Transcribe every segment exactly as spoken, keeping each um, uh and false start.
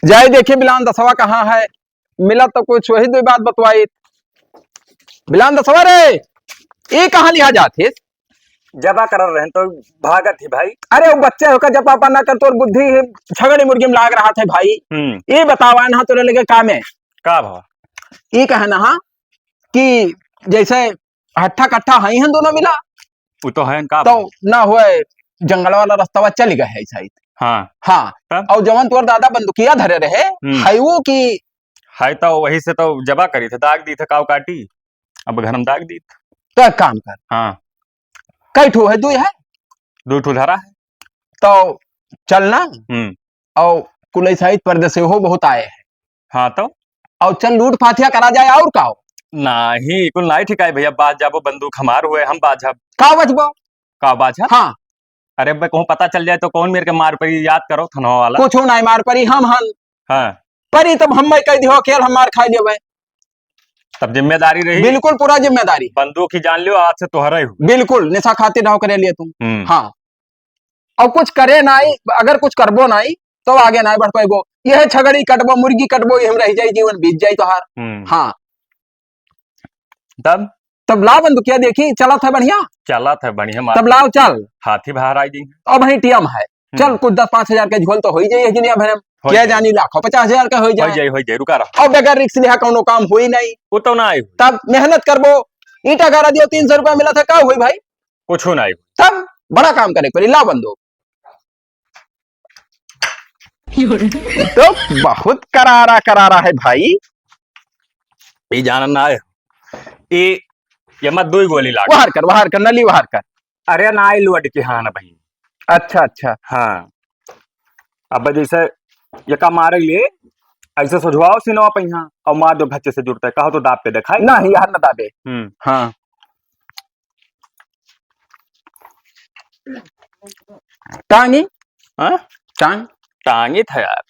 जाए देखी बिलान दसवा कहाँ है, मिला तो कुछ वही दुइ बात बतवाई। बिलान दसवा रे, ई कहाँ लिहा जात हिस? जबा करत रहेन तो भागत ही भाई। अरे वो बच्चे होकर जब पापा ना कर तोर बुद्धि ही छगड़ी मुर्गी में लाग रहत है भाई। हम्म। ई बतावा ना तोरे लगे काम है। का भवा? ई कहे ना हा कि जैसे हट्ठा कट्ठा हई हैं दोनों मिला। उ तो हैं का तो भवा? ना होए जंगल वाला रस्तवा चल गए है शायद। हाँ। हाँ। तब? और जवन तोर दादा बंदुकिया धरे रहे, हम्म। है वो कि है तो वही से तो जबा करी थे, दाग दी थे काव काटी, अब घर में दाग दी थे। तो एक काम कर। हाँ। कई ठो है, दुइ है? दुइ ठो धरा है। तो चलना। हम्म। और कुल ऐसा ही परदेसी हो बहुत आए हैं। हाँ तो? और चल लूट फाथिया करा जाए और का हो? नाही, कुल नाही ठिकाए भैया, बाज जाबो, बंदूक हमार हुए, हम बाजब। का बचबो? का बाजब? हाँ। अरे बे, कहूँ पता चल जाए तो कौन मेरे के मार परी, याद करो थनवा वाला। कुछ नहीं मार परी, हम हन। हाँ। परी तब हम मैं कह दियो, खेल हम मार खाई लेबे। तब जिम्मेदारी रही। बिल्कुल पूरा जिम्मेदारी। बंदूक ही जान लियो, आज से तोहरा ही हो। बिल्कुल, निशा खातिर ना करे लिए तुम। हम्म। हाँ। और कुछ करे नाई, अगर कुछ करबो नाई, तो आगे नाई बढ़ पाएबो। यह छगड़ी कटबो, मुर्गी कटबो, ये हम रह जाई, जीवन बीत जाई तोहार। हम्म। हाँ। तब? तब ला बंदुकिया देखी, चलत है बढ़िया? चलत है बढ़िया, मार। तब लाओ चल। हाथी बाहर आई गई। अब ही टीएम है। हम्म। चल, कुछ दस पाँच हजार के झोल तो हो ही जाई है कि नहीं, अब हम हो क्या जाई। जानी लाखों पचास हजार का हो हो जाए। जाई, हो जाई, रुका रहा। अब बगैर रिस्क लिहा कौनो काम होई नहीं। वो तो ना आई। तब मेहनत करबो, ईंटा गारा दियो, तीन सौ रुपया मिला था, का हुई भाई? कुछ ना आई। तब बड़ा काम करे के पड़ी, ला बंदूक। तो बहुत करारा करारा है भाई। ई जान ना आए। ई, ये मत दुई गोली लाग। वहार कर, वहार कर, नली वहार कर। अरे ना आई लुअट के हाँ ना भाई। अच्छा, अच्छा। हाँ। अब जैसे ये का मारे लिए, ऐसे सोझवाओ सीनवा पे यहाँ और मार दो भच्चे से जुड़ते, कहो तो दाब के दिखाई। नहीं, यहाँ ना दाबे। हम्म। हाँ। टांगी? हाँ? टांग? टांगी था यार।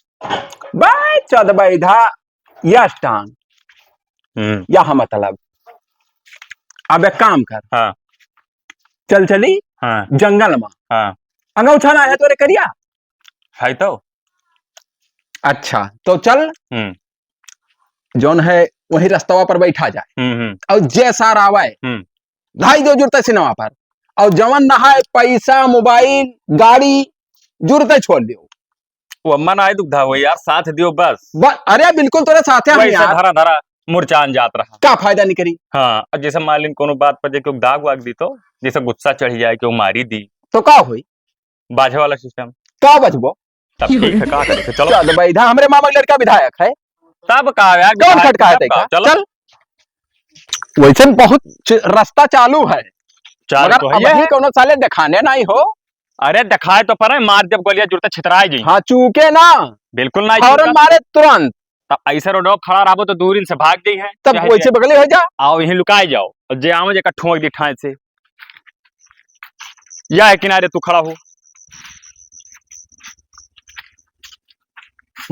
बे चौदह बैधा, यस टांग। हम्म। यह मतलब। अब एक काम कर। हाँ। चल चली हाँ। जंगल में। हाँ। अंगौछा ना है तोरे करिया? है तो। अच्छा, तो चल। हम्म। जौन है वही रस्तवा पर बैठा जाए। हम्म, हम्म। और जैसा आवे, हम्म। धाई दो जुड़ते सिनेमा पर। और जवन नहाए पैसा, मोबाइल, गाड़ी जुड़ते छोड़ दियो। वो अम्मा ना आए दुख धा हो यार, साथ दियो बस। ब-, अरे बिल्कुल तोरे साथे हम वैसे यार। धरा धरा मुरचान जात रहा। का फायदा निकरी? हाँ, अब जैसे मान लीन कोनो बात पर जे केहू दाग वाग दी तो, जैसे गुस्सा चढ़ जाए, केहू मारी दी। तो का होई? बाझे वाला सिस्टम। का बचबो? तब ठीक है, का करे? चलो। चल भाई, इधर हमरे मामा के लड़का विधायक है। तब का यार, कौन विधायक खटकाए तब देगा? का? चलो। चल। वैसे बहुत च-, रास्ता चालू है। चालू मगर तो है अबही ये। कौनो साले दिखाने नहीं हो। अरे दिखाए तो पड़े, मार जब गोलियां जुड़ते छितराए जी। हाँ, चूके ना। बिल्कुल नहीं फौरन चूका। मारे तुरंत। तब ऐसे रोड खड़ा रहबो तो दूर से भाग जाई है। तब चाहे वैसे जे बगले हो जा। आओ यहीं लुकाए जाओ। और जे आवे जे का ठोक दी ठाए से। या है किनारे तू खड़ा हो।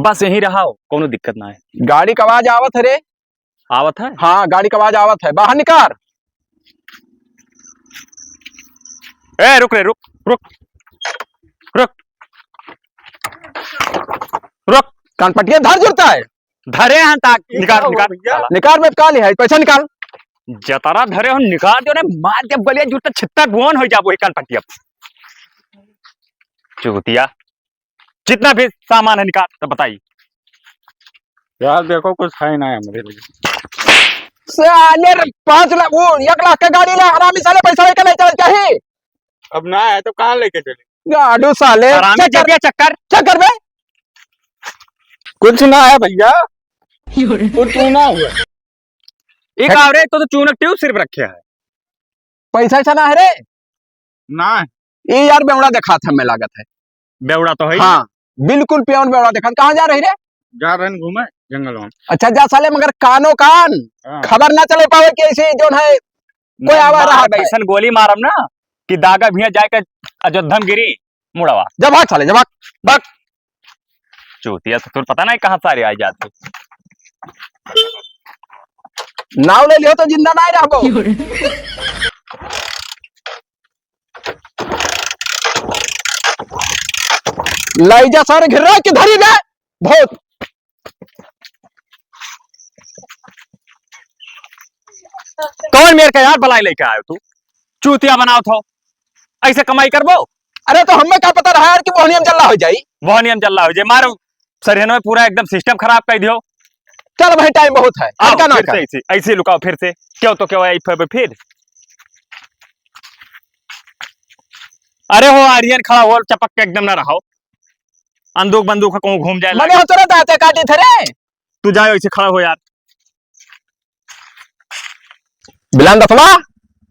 बस यहीं रहा हो, कोनो दिक्कत ना है। गाड़ी का आवाज आवत है रे। आवत है? हाँ, गाड़ी का आवाज आवत है। बाहर निकार। ए, रुक रे, रुक, रुक, रुक, रुक। कानपटिया धर जुड़ता है। धरे हैं ताक, ई निकाल, का हुआ निकाल, भैया? निकाल। निकाल बे, का लिहा है? पैसा निकाल। जतरा धरे हो, निकाल दो ना, मार जब गलिया जुड़ता छित्तर बुआन हो जाबो, कानपटिया। चूतिया। जितना भी सामान है निकाल, तो बताइए। यार देखो, कुछ है ना हमरे लिए। साले रे, पाँच लाख, वो एक लाख के गाड़ी ला, हरामी साले पैसा लेके नहीं चल चाही। अब ना है तो कहाँ लेके चले? गाड़ू साले, हरामी चक्कर, चक्कर, चक्कर बे। कुछ ना है भैया, कुछ ना हुआ। एक है। आवरे तो, तो चूनक ट्यूब सिर्फ रखे है। पैसा ऐसा ना है रे। ना। ये यार बेवड़ा दिखात है, मैं लागत है। बेवड़ा तो है ही। हाँ, बिल्कुल प्योर बेवड़ा दिखात। कहाँ जा रही रे? जा रहे हैं घूमे जंगल में। अच्छा जा साले, मगर कानो कान हाँ। खबर ना चले पावे कि ऐसे जो है कोई ना, आवा रहा है। ऐसन गोली मारब ना कि दागा भिया जाए के अयोध्या में गिरी मुड़वा। जा भाग साले, जा भाग, भाग। चूतिया ससुर पता नहीं कहाँ सारे आ जाते। नाव ले लियो तो जिंदा नहीं रहबो। लाई जा सारे घिर्रा के धरी ले। बहुत कौन मेर का यार बलाई लेके आयो तू? चूतिया बनावत हो, ऐसे कमाई करबो? अरे तो हमें का पता रहा यार कि मोहनियम जल्ला हो जाई। मोहनियम जल्ला हो जाई, मारो सरिहन में पूरा एकदम सिस्टम खराब कर दियो। चल भाई, टाइम बहुत है, आओ, हल्का ना फिर कर। से ऐसे, ऐसे लुकाओ फिर से। क्यों तो क्यों आई फिर, फिर? अरे हो आर्यन, खड़ा हो, चपक के एकदम ना रहो। अंदूक बंदूक कहूँ घूम जाए मने लागे। हो तोरा दाते काटी थे रे। तू जाओ, ऐसे खड़ा हो यार। बिलान दसवा,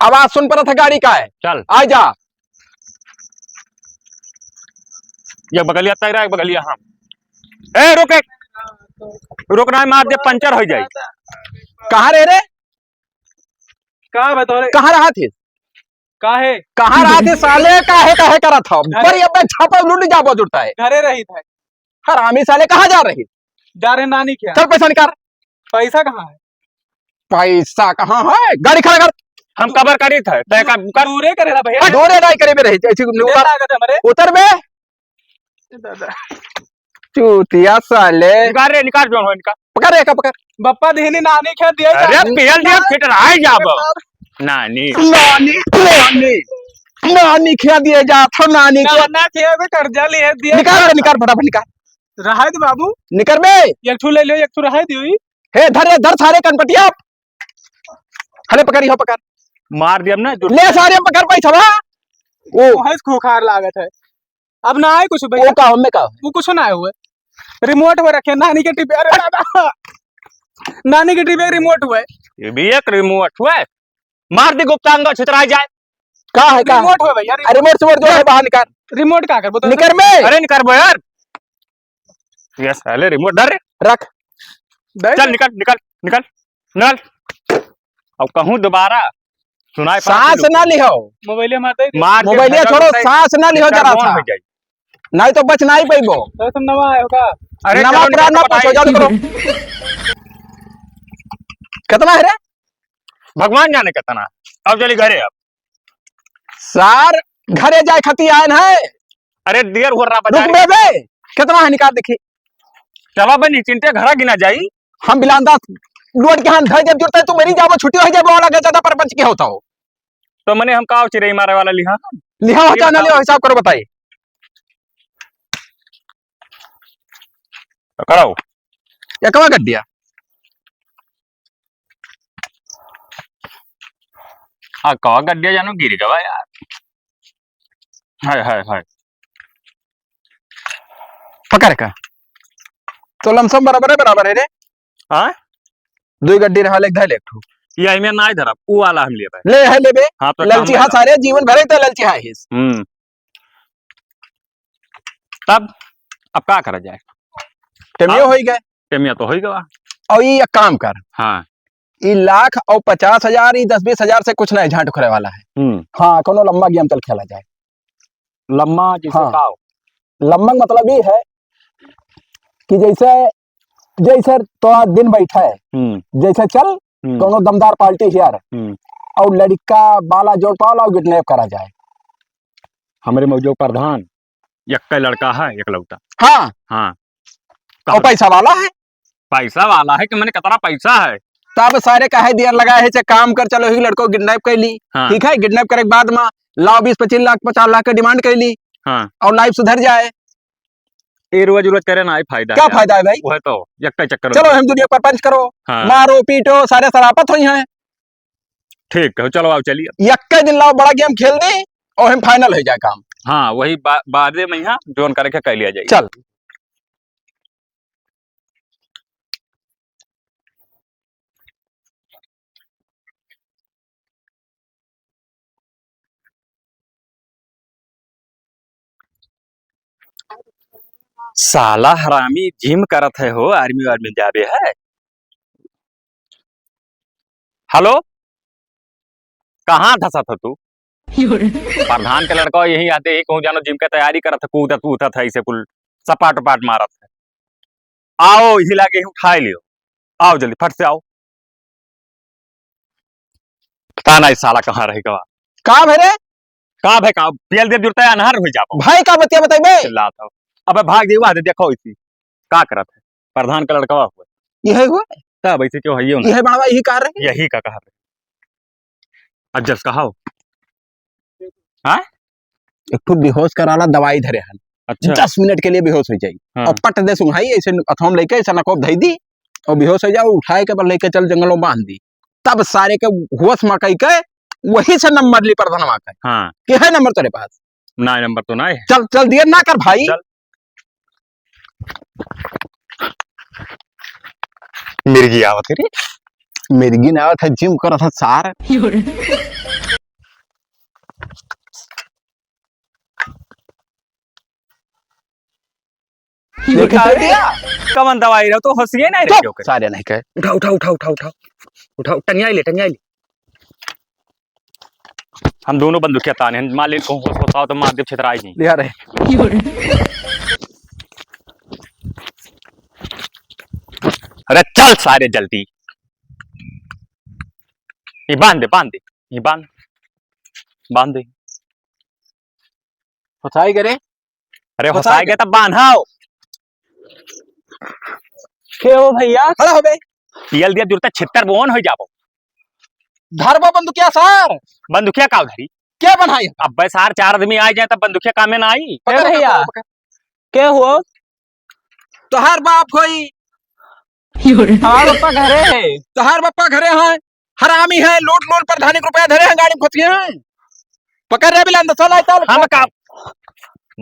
आवाज सुन पड़त है गाड़ी का है। चल। आ जा। ये बगलिया तैरा, एक बगलिया हम। ए, रुक, एक। रुक ना, मार दे, पंचर हो जाए। कहाँ रहे रे? का बता रे? कहाँ रहा थे? काहे? कहाँ रहा थे साले? काहे, काहे करत हम? घरे। पर ये बे छापा लूट जाबो जुड़ता है। घरे रही था। हरामी साले, कहाँ जा रही? जा रहे नानी के यहाँ। चल पैसा निकाल। पैसा कहाँ है? पैसा कहाँ है? गाड़ी खड़ा कर। हम कबर करी था, तय का कर। दूरे करे ना भैया। दूरे नहीं करे में रही, ऐसी देर उतर। लागत है हमरे। उतर बे। दादा। चूतिया साले। निकाल रे, निकाल जो हो इनका। पकड़ रे, का पकड़। बप्पा देहनी नानी खेत दिए अरे, जा। पियल दिया, फिट रहा है जा अब। नानी। नानी, नानी। नानी खेत दिए जा, थो नानी के। नाना खेत में कर्जा लिए दिए निकाल जा। रे, निकाल, फटाफट निकाल। रहाय दे बाबू। निकर बे। एक ठो ले लो, एक ठो रहाय दियो ई। हे, धर रे, धर सारे कनपटिया। हले पकड़ी हो, पकड़। मार दिया हमने, जो ले सारे पकड़ पाई छवा। ओ। बहुत खूंखार लागत है। अब ना आए कुछ भैया। वो का, हमें का? वो कुछ ना आए हुए। रिमोट हुए रखे, नानी के टिपे, अरे दादा। नानी के टिपे रिमोट हुए। ये भी एक रिमोट हुए। मार दी गुप्तांग छितरा जाए। का है, का? रिमोट हुए भैया, रिमोट। अरे रिमोट से जो है बाहर निकाल। रिमोट का कर, बता निकर दे। में। अरे निकर बो यार। ये साले रिमोट धर रे। रख। दे चल दे। निकल, निकल, निकल, निकल। अब कहूँ दोबारा सुनाई पड़ा सांस तुम लोग। ना लिहो। मोबाइले मार दे। मार के मोबाइले भगा छोड़ो, बताई। सांस ना लिहो इसका जरा कौन सा। हो जाई? नहीं तो बच नहीं पैबो। तो तुम नवा आए हो का? अरे नवा चलो, पुराना निकल, पछो जाओ, बताइए। निकलो। कितना है रे? भगवान जाने कितना। अब चली घरे अब। सार घरे जाए खाती आयन है। अरे दियर हो रहा बता रुक रे। बे, बे, कितना है निकाल देखी। चला बे निश्चिंते घरा गिना जाई। हम बिलांदा लोड के हाथ धर जब जुड़ता है तू मेरी जाबो छुट्टी हो जाए वाला गजा परपंच के होता हो। तो मने हम काव चिरई मारे वाला लिहा? लिहा हो ये चाहे ना बताओ। लिहा, हिसाब करो बताई। तो कराओ। या कवा गड्डिया? हाँ, कवा गड्डिया जानो गिर गवा यार। हाय, हाय, हाय। पकड़ का। तो लमसम बराबर है, बराबर है रे। हाँ? दुई गड्डी रहा, एक धैल एक ठो। ये एमे नाई धरब, ऊ वाला हम लेबे। ले है लेबे। हाँ, तो ललची काम हाँ करा। सारे जीवन भरे तो ललची हाँ हिस। हम्म। तब अब का करा जाए? टेमियो हाँ। होई गए। टेमिया तो होई गवा। और ये एक काम कर। हाँ। ई लाख और पचास हजार, ई दस बीस हजार से कुछ नहीं झांट उखड़े वाला है। हम्म। हाँ, कोनो लंबा गेम चल खेला जाए। लम्मा जैसे हाँ। का हो? लम्मा मतलब ई है कि जैसे, जैसे तो आज दिन बैठा है, हम्म। जैसे चल, हम्म। कोनो दमदार पार्टी हियार, हम्म। और लड़का बाला जोड़ पाला और किडनैप करा जाए। हमरे मौजो प्रधान, यक्का लड़का है, एकलौता। हाँ। हाँ। और पैसा वाला है। पैसा वाला है कि मने कितना पैसा है? तब सारे कहे दियर लगा है, चाहे काम कर, चलो ही लड़को किडनैप कर ली। हाँ। ठीक है, किडनैप करे के बाद में लाओ बीस पच्चीस लाख, पचास लाख के डिमांड कर ली। हाँ। और लाइफ सुधर जाए। ये रोज रोज करे ना, आई फायदा क्या है यार। फायदा है भाई? वह तो यक्का चक्कर चलो, में। हम दुनिया पर पंच करो, हाँ। मारो पीटो, सारे सरापत होई हैं। ठीक है, चलो आओ, चलिए। यक्के दिन लाओ, बड़ा गेम खेल दे और हम फाइनल हो जाए काम। हाँ, वही बा-, बादे में यहाँ जोन करे के कह लिया जाए। चल। साला हरामी जिम करत है हो, आर्मी वार्मी जाबे है। हेलो, कहाँ धसत हो तू? प्रधान के लड़का यही आते ही कहूँ जानो जिम के तैयारी करत है, कूदत उठत है, इसे कुल सपाट उपाट मारत है। आओ, इही लागे ही उठाए लियो, आओ जल्दी फट से आओ। पता नहीं साला कहाँ रह गवा। का भे रे? का भे का? पियल दे जुरता है, अनहर हो जाबो। भाई का बतिया बताई बे? चिल्लात हो। अबे भाग जाई, वहाँ दे देखो इसी। का करत है? प्रधान का लड़कवा हुआ। यही हुआ? तब ऐसे क्यों है ये उनका? यही बड़वा यही कह रहे? यही का कह रहे? अज्जस कहाओ। हाँ? एक ठो बेहोश कराला दवाई धरे हन। अच्छा। दस मिनट के लिए बेहोश होइ जाई। हाँ। और पट दे सुंघाई, ऐसे अथवा में लेके ऐसा नकोब धई दी, और बेहोश होइ जाओ, उठाए के बाद लेके चल जंगल में बांध दी। तब सारे के होश मा कई के वही से नंबर ली प्रधानवा के। हाँ। कि है नंबर तेरे पास? ना, नंबर तो ना है। चल, चल दिए ना कर भाई। चल। मिर्गी आवत है रे। मिर्गी ना आवत है, जिम करत है सार। देखे उठा तो? दिया। कवन दवाई रहो तो हंसिए नहीं रहे चुप, क्यों करे? सारे नहीं कहे। उठा, उठा, उठा, उठा, उठा। उठा, टंगिया ले, टंगिया ले। हम दोनों बंदूकिया ताने हैं, मान ले इनको होश होश आओ तो मार दे छितराई नहीं। लिया रे। अरे चल सारे जल्दी। ये बांध दे, बांध दे, ये बांध, बांध दे। फंसाई करे। अरे होसाई होसाई के तब बान्हाओ। के हो भैया? खड़ा हो बे। पियल दिया जुरता छित्तर बोन हो जाबो। धरबो बंदुकिया सार। बंदुकिया का उधरी? के बनाई? अब्बे सार चार आदमी आ जाए तब बंदुकिया कामे ना आई। पकड़, ए भैया। पकड़, पकड़। के हो? तोहार बाप होई। हमार पप्पा घरे है। तोहार पप्पा घरे हैं। हरामी है, लूट लूट प्रधानी के रुपया धरे हैं, गाड़ी में खोतिए हैं। पकड़ रे बिलान, दसो लाई ताल। हम का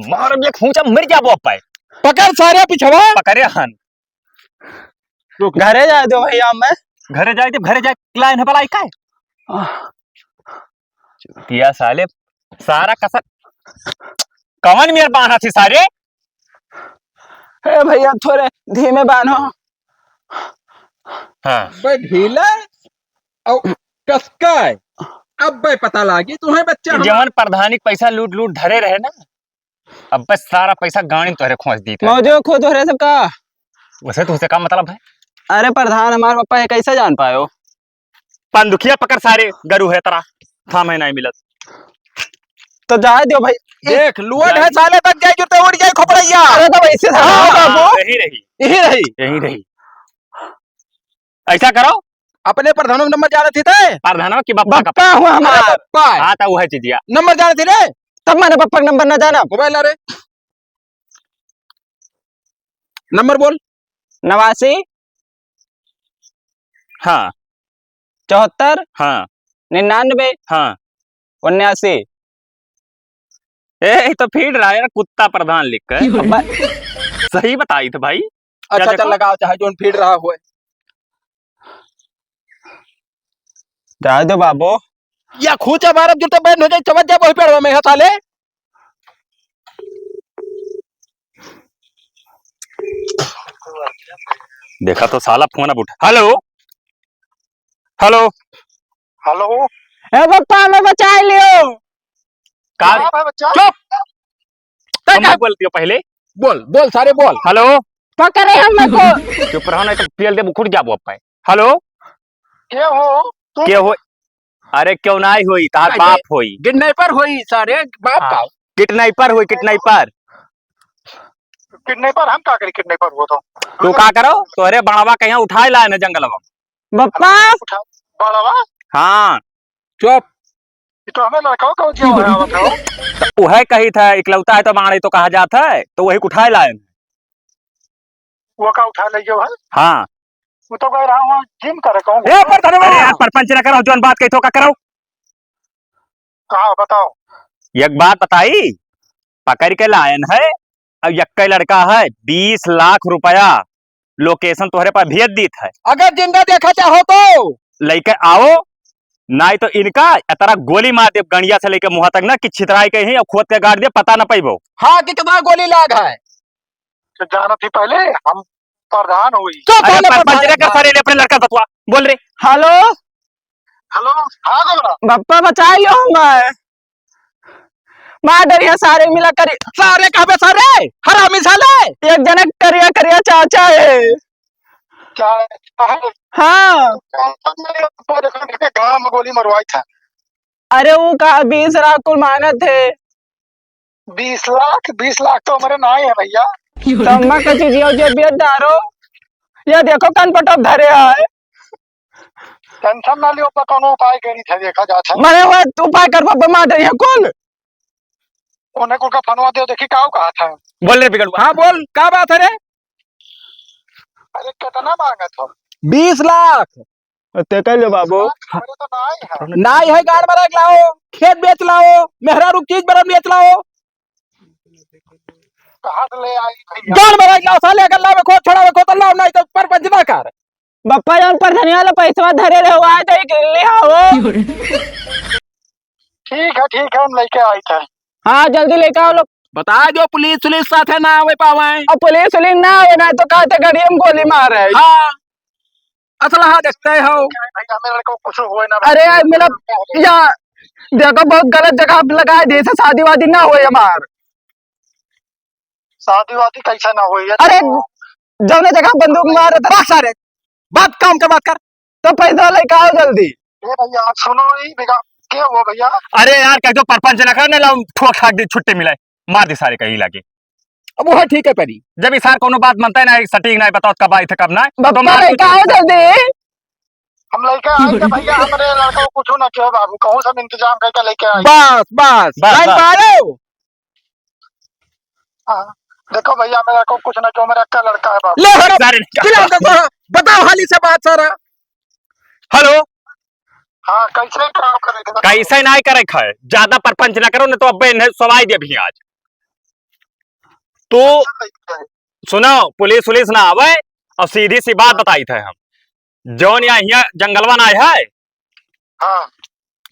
मार बे खूंचा मर जाबो अब्बे। पकड़ सारे पिछवा। पकड़े हन। रुक। घरे जाए दो भैया, मैं घरे जाए दे, घरे जाए लाइन है भला इकाई। आह। किया साले, सारा कसर कवन मेर बांधा थी सारे? ए भैया, थोड़े धीमे बान्हो। हाँ। बे ढीला और कसका है। अब बे पता लागी तुम्हें बच्चा ये हमारा। जवन प्रधानी के पैसा लूट लूट धरे रहे ना, अब बस सारा पैसा गाड़ी में तोहरे खोंच दी था। मौजो खो तोहरे सब का। वैसे तुझसे का मतलब है? अरे प्रधान, हमारे पप्पा ये कैसे जान पायो? बंदुकिया पकड़ सारे, गरु है तरा, थाम है नहीं मिलत। तो जाए दियो भाई। देख, लुअन है जाए। साले, बच जाए, जुते उड़ जाए, खोपड़ैया। अरे तो वैसे था हाँ, बाबू। यही रही। यही रही। यही रही। ऐसा करो। अपने प्रधानों का नंबर जाना थी ते? प्रधानों की बप्पा का। बप्पा हुआ हमारा। अरे बप्पा है। हाँ, तो वो है चीजिया। नंबर जाना थी रे? तब मैंने बप्पा का नंबर ना जाना। मोबाइल ला रे। नंबर बोल। नवासी। हाँ। चौहत्तर। हाँ। निन्यानवे। हाँ। उन्यासी। ए, ये तो फीड रहा है यार, कुत्ता प्रधान लिख के। अब्बा। सही बताई थे भाई। अच्छा, क्या चल देखो? लगाओ, चाहे जोन फीड रहा होए। जाए दो बाबू। या खूचा मारब जुटे बैंड हो जाए, चमक जाए वही पेड़वा में, है साले। देखा तो साला फोन अब उठा। हेलो, हेलो। हेलो। ए पप्पा, हमें बचा लियो। का रे? हाँ भाई, बच्चा। चुप। तुम तक बोल दियो पहले। बोल, बोल सारे बोल। हेलो। पकड़े हमको। चुप रहो, नहीं तो पियल दे, उखड़ जाबो अब। हेलो। के हो? तू के हो? अरे क्यों नाई होई, तार अरे, बाप होई। किडनैपर होई सारे, बाप हाँ। का? किडनैपर होई, किडनैपर। किडनैपर हम का करी, किडनैपर हो तो? तू का करो? तोहरे बड़वा कहीं उठाए लाए न जंगलवा में। बप्पा। उठा, बड़वा? हाँ। चुप। ये तो हमें लड़का का उठिया हो रहा बताओ। तो उहे कही था, इकलौता है तो बाड़े तो कहा जात है, तो वही उठाए लाए। वो का उठा ले गयो है? हाँ। वो तो कह रहा हूँ, जिम करे कहूँ। ए, पर धनवा! अरे यार, परपंच ना करो, जौन बात कही तो का करो? हाँ, बताओ। एक बात बताई, पकड़ के लायन है, अब यक्के लड़का है, बीस लाख रुपया location तोहरे पर भेज दीत है। अगर जिंदा देखा चाहो तो। लइके आओ, नाई तो इनका एतरा गोली मार देब गड़िया से लेके मुँह तक ना कि छितराई के ही और खोद के गाड़ देब, पता ना पइबो। हाँ, कितना गोली लाग है। तो जाना थी पहले, हम प्रधान हुई। चुप अरे साले, पर-, प्रधान पंच रे कर है। सारे ले अपने लड़का बतवा, बोल रे। हेलो। हेलो, हाँ गोबरा। बप्पा बचाई लियो हमें। मार डरिया सारे मिला करी। सारे कहबे सारे, हरामी साले। एक जने करिया करिया चाचा है। चाचा है? हाँ। चाचा मेरे ऊपर देखो, देखो, गाँव में गोली मरवाई था। अरे वो का बीस लाख कुल मांगत थे। बीस लाख, बीस लाख तो हमारे ना ही है भैया। तो अम्मा का चीज यो जो बेच डारो, ये देखो कान पटक धरे है। Tension ना लियो, पर कौनो उपाय करी थे, देखा जात है। मने वो उपाय करबो, बीमार रही है कुल। उन्हें कुल का फोनवा दियो, देखी का कहत है। बोल रे बिगड़ुआ। हाँ बोल, का बात है रे? अरे कितना मांगत हो? बीस लाख। ते कह लो बाबू। बीस लाख हमरे तो नाई है। नाई है, गाड़ मरा के लाओ, खेत बेच लाओ, मेहरारू चीज बरन बेच लाओ। कहाँ से ले आई भैया? गाड़ मरा के लाओ साले, अगर लावे खो, छोड़ावे खो तो लाओ, नहीं तो परपंच ना कर। बप्पा जौन परधनिया वाला पैसवा धरे रहे, वहाँ तो एक ले आओ। ठीक है, ठीक है, हम लेके आई थे। हाँ, जल्दी लेके आओ लोग। बता दो, पुलिस उलिस साथे ना आवे पावे। अब पुलिस उलिस ना आवे ना, तो कहते गाड़ी में गोली मारे। हाँ, असलहा देखते हो। भैया, मेरे को कुछ हुए ना। अरे यार, मेरा या देखो, बहुत गलत जगह लगाए दे, इसे शादी वादी ना होए हमार। शादी वादी कैसे ना होई है? अरे, जौने जगह बंदूक मारे थे, रख सारे, बात काम के बात कर। तो पैसा लेके आओ जल्दी। ए भैया, आप सुनो, ई बिगा-, के हुआ भैया? अरे यार, कह दो परपंच ना करने लाओ, ठोक ठाक दी, छुट्टी मिले, मार दी सारे कहीं लाके। अब वो ठीक है परी। जब ई सार कोनो बात मानता है ना, सटीक ना बताओ कब आई थे कब ना, तो बप्पा मार लेके दो। आओ जल्दी। हम लेके आई थे भैया, हमरे लड़का को कुछ ना कियो बाबू, कहूँ से हम इंतजाम करके लेके आई। बस, बस, बस, लाइन बस। मारो। हाँ, देखो भैया, मेरा को कुछ ना क्यों, मेरा अक्का लड़का है बाबू। ले हट, सारे निकाल। दिलाओ तो, बताओ हाली से बात सारा। हेलो। हाँ, कैसे काम करे थे? कैसे नाई करे खाए, ज्यादा परपंच ना करो, नहीं तो अब इन्हें सवाई दे भी आज। तो अच्छा, कैसे? सुनो, पुलिस उलिस ना आवे और सीधी सी बात बताई थे हम। जौन या हियाँ जंगलवा ना है, हाँ।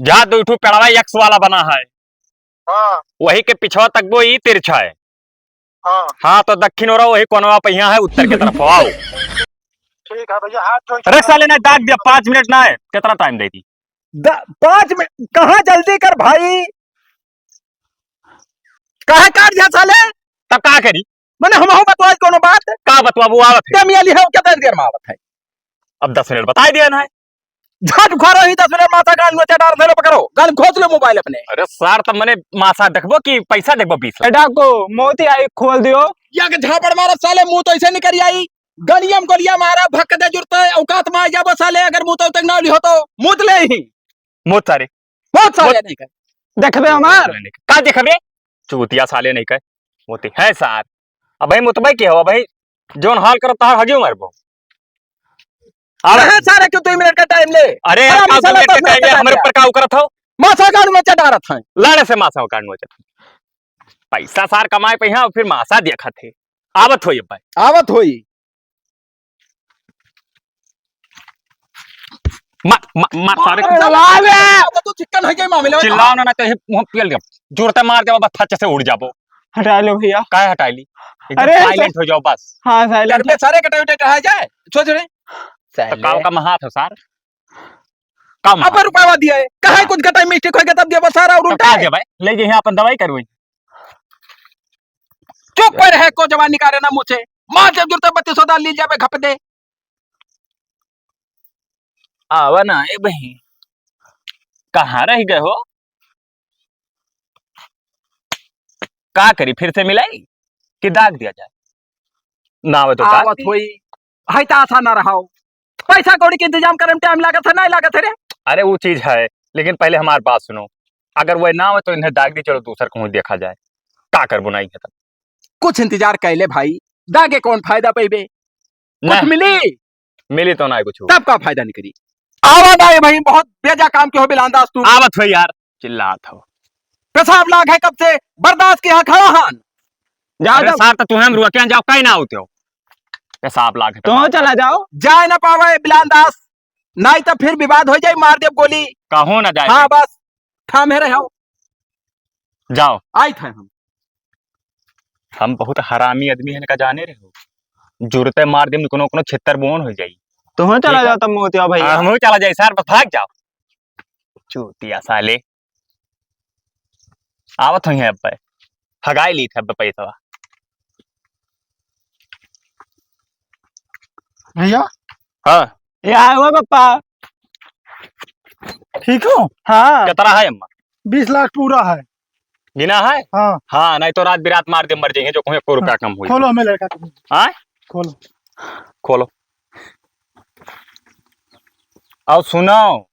जहाँ दो ठो पेड़वा यक्ष वाला बना है, हाँ। वही के पिछवा तक वो ई तिरछा है। हाँ। हाँ, तो दक्षिण ओर वही कोनवा पे यहाँ है, उत्तर के तरफ आओ। ठीक है भैया, हाथ जोड़ के अरे साले ने दाग दिया, पाँच मिनट ना है, कितना टाइम दे दी? द-, पाँच मिनट कहाँ, जल्दी कर भाई। काहे काट दिया साले? तब का करी? मने हम हो बतवाई कोनो बात? का बतवाबू, आवत है। ते मियाँ लिहाओ, कितना देर में आवत है? अब दस मिनट बताई दिया ना है। झट घोरो ही दस मिनट मासा गान में चटार धरे पकड़ो। गान खोज लो मोबाइल अपने। अरे सार, तब मने मासा देखबो कि पैसा देखबो बीस लाख? ए डाको, मोती आई खोल दियो। या के झापड़ मारा साले, मुँह तो ऐसे निकल आई। गलिया में गोलिया मारा, भक्क दे जुरता है, औकात में आ जाबो साले, अगर मुँह तो तक ना लिहो तो। मुँह तो ले ही। मुँह सारे। बहुत सारे मुँह नहीं कर। देखबे हमार। का देखबे? चूतिया साले नहीं कर। मोती है सार। अब भाई मुतबे के हो, भाई जौन हाल करत तार हगियो मारबो। अब अरे सारे क्यों दो मिनट का टाइम ले? अरे अरे यार, अभी पाँच साला मिनट का दस मिनट टाइम का ले, टाइम हमरे ले। ऊपर का उकरत हो? मासा गाड़ में चढ़ा रहा था। लाड़े से मासा गाड़ में चढ़ा। पैसा सार कमाए पे यहाँ, फिर मासा देखत है। आवत होई अब भाई। आवत होई। मा-, मा-, मा-, सारे अरे, लावे। अब तो चिकन है के मामले में। चिल्लाओ ना, ना तो ये मुंह पेल दे। जोर से मार दे, बस फट से उड़ जाबो। हटा लो भैया। काहे हटाई ली? एकदम अरे, silent हो जाओ बस। हाँ, silent डर में है। सारे कटे उटे कहा जाए, सोच रहे। तो साले। काव का महात हो सार? का महात? अब रुपया दिया है, कहे हाँ। कुछ कटाई मिस्टेक हो गया तब दिया बस सारा और तो उल्टा का है। दे भाई? ले जे यहाँ अपन दवाई करवाई। चुप पर है को जवान निकाले ना मुझे। मार जब जुरता बत्तीस सौ डाल ली जाबे घप दे। आवा ना, ए बहिन, कहाँ रह गए हो? का करी, फिर से मिलाई कि दाग दिया जाए? ना आवे तो दाग आवत दी। होई, है तो आशा ना रहाओ। पैसा कौड़ी के इंतजाम करे में टाइम लागत है, नहीं लागत है रे? अरे वो चीज है, लेकिन पहले हमार बात सुनो। अगर वह ना आवे तो इन्हें दाग दी, चलो दूसर कहूँ देखा जाए। का करबो नहीं है तब। कुछ इंतजार कैले भाई, दागे कौन फायदा पैबे? कुछ नहीं। मिली? मिली तो ना कुछ। तब का फायदा निकली? आवा ना ये भाई, बहुत बेजा काम के हो बिलांदास तू। आवत हो यार, चिल्लात हो। पेशाब लाग है कब से, बर्दाश्त के यहाँ खड़ा हन। जा, अरे जा। सार, तो तुम्हें हम रुके जाओ, कहीं ना होते हो। पेशाब लाग है तो तो चला जाओ। जाए ना पावे बिलांदास, नहीं तो फिर विवाद हो जाए, मार देब गोली। कहो ना जाए हाँ, भाई। बस, थामे रहो। जाओ। आई थे हम। हम बहुत हरामी आदमी है, इनका जाने रहे हो। जुरते मार देम, कोनो, कोनो छित्तर बोन हो जाई। तो हो चला ठीक है? जाओ तब मोतिया भैया। हाँ, हम हो चला जाए सार, बस भाग जाओ। चूतिया साले। आवत हुई है अब। हगाई ली थे अब पैसा। भैया। हाँ। या हुआ पप्पा। ठीक हो? हाँ। कितना है अम्मा? बीस लाख पूरा है। गिना है? हाँ। हाँ, नहीं तो रात बिरात मार दे, मर जाएंगे, जो कहूँ एको रुपया कम हुई। खोलो हमें लड़का को। हाँ? खोलो। खोलो। और सुनो,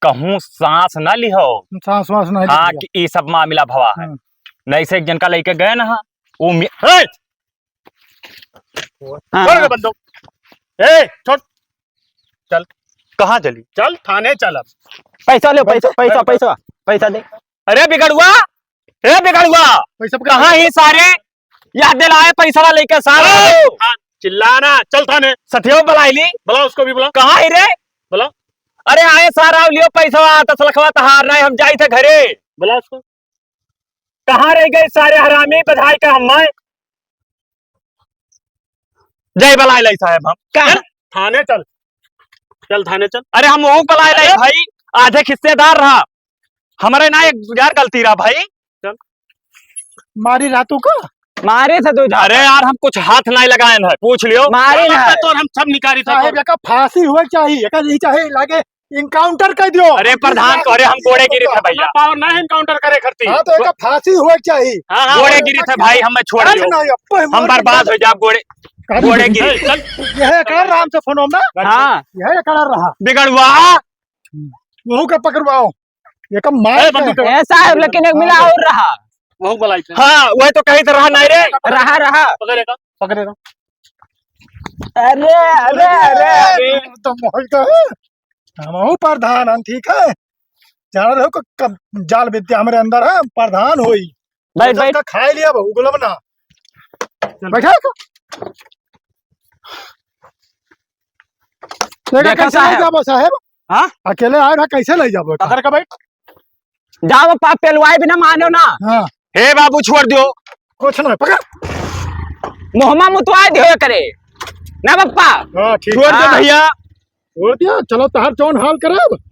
कहूँ सांस ना लिहो। सांस वास नहीं हाँ, लिहो। कि ई सब मामला भवा है। हाँ। नहीं से एक जन का लेके गए ना, वो मे-, ए! हाँ, छोड़ दे हाँ। बंदूक। ए, छोड़। चल। कहाँ चली? चल, थाने चल अब। पैसा ले, पैसा, पैसा, पैसा, पैसा, पैसा दे। अरे बिगड़ुआ, ए बिगड़ुआ, पैसा पकड़। कहाँ ही सारे? याद दिलाए पैसा लेके सारा। ओ! हाँ, चिल्लाना, चल थाने। सठियो बुलाई ली। बुला उसको भी बुला। कहाँ ही रे? बुला। अरे आए सारा, लियो पैसा, दस लखवा तहार नहीं, हम जाई थे घरे। बुला उसको। कहाँ रह गए सारे हरामी, बधाई का हम्माय? जय बलाय लाई साहेब हम। कहाँ? चल, थाने चल। चल थाने चल। अरे हम वो बलाय लाई भाई, आधे हिस्सेदार रहा। हमारे ना एक यार गलती रहा भाई। चल। मारी रातू का? मारे थे तू जा। अरे यार हम कुछ हाथ नहीं लगाए हैं, पूछ लियो। मारे ना। तो हम सब निकारी था साहेब, तो। एका फांसी हुए चाहिए, एका नहीं चाहिए, लागे encounter कर दियो। अरे प्रधान, तोहरे हम गोड़े गिरी थे भैया। पावर ना encounter करे करती। हाँ, तो एका फांसी हुए चाहिए। हाँ, हाँ, गोड़े गिरी थे भाई, हमें छोड़ दियो। नहीं, अब तो हम बर्बाद हो जाए, गोड़े, गोड़े गिरी। चल। यह कर राम से फोन में। हाँ। यह कर रहा। बिगड़ुआ। वहू का पकड़वाओ। ये कम मार ए, बंदूक। ए, साहब, लेकिन एक मिला और रहा। वहू बुलाई थे। हाँ, वही तो कही तो रहा नहीं रे। रहा, रहा। पकड़ेगा, पकड़ेगा। अरे, अरे, अरे, अरे। तो मोहल का है। हमहू प्रधान हन, ठीक है? जान रहे हो क-, कब जाल विद्या हमरे अंदर है, प्रधान होई। बैठ, तो बैठ। का खाए लिया बहू, गुलाब ना। बैठा है तो? देखा देखा कैसे ले साहब। जाबो साहेब? हाँ? अकेले आए रहा, कैसे ले जाबो? पकड़ के बैठ। जाओ पाप पेलवाए बिना मानो ना। हाँ। हे बाबू, छोड़ दियो। कुछ ना, पकड़। मुहमा मुतवाए दियो करे। ना पप्पा। हाँ, ठीक। छोड़ दो हाँ। भैया। छोड़ दिया, चलो तहार जौन हाल करब।